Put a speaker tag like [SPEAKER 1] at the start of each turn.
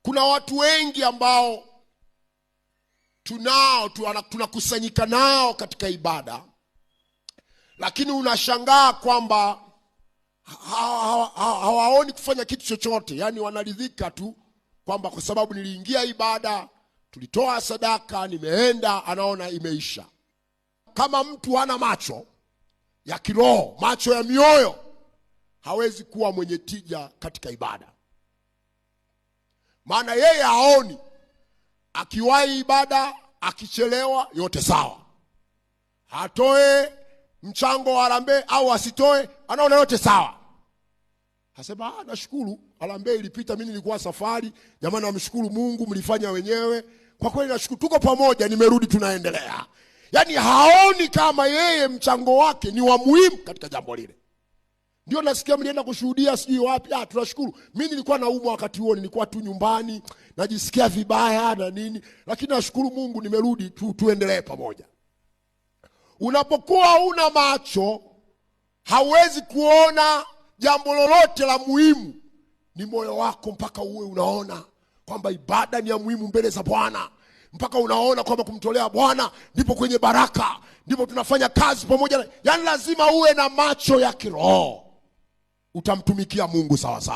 [SPEAKER 1] Kuna watu wengi ambao tunao tunakusanyika nao katika ibada, lakini unashangaa kwamba hawaoni kufanya kitu chochote. Yaani wanaridhika tu kwamba kwa sababu niliingia ibada, tulitoa sadaka, nimeenda, anaona imeisha. Kama mtu hana macho ya kiroho, macho ya mioyo, hawezi kuwa mwenye tija katika ibada. Maana yeye haoni, akiwahi ibada, akichelewa, yote sawa. Atoe mchango wa harambee au asitoe, anaona yote sawa. Asema, nashukuru harambee ilipita, mimi nilikuwa safari, jamani namshukuru Mungu mlifanya wenyewe. Kwa kweli nashukuru, tuko pamoja, nimerudi, tunaendelea. Yaani haoni kama yeye mchango wake ni wa muhimu katika jambo lile. Ndio nasikia mlienda kushuhudia sijui wapi. Tunashukuru. Mimi nilikuwa naumwa wakati huo, nilikuwa tu nyumbani, najisikia vibaya na nini, lakini nashukuru Mungu nimerudi, tuendelee pamoja. Unapokuwa una macho, hauwezi kuona jambo lolote la muhimu. Ni moyo wako mpaka uwe unaona kwamba ibada ni ya muhimu mbele za Bwana. Mpaka unaona kwamba kumtolea Bwana ndipo kwenye baraka, ndipo tunafanya kazi pamoja. Yaani lazima uwe na macho ya kiroho. Utamtumikia Mungu sawa sawa.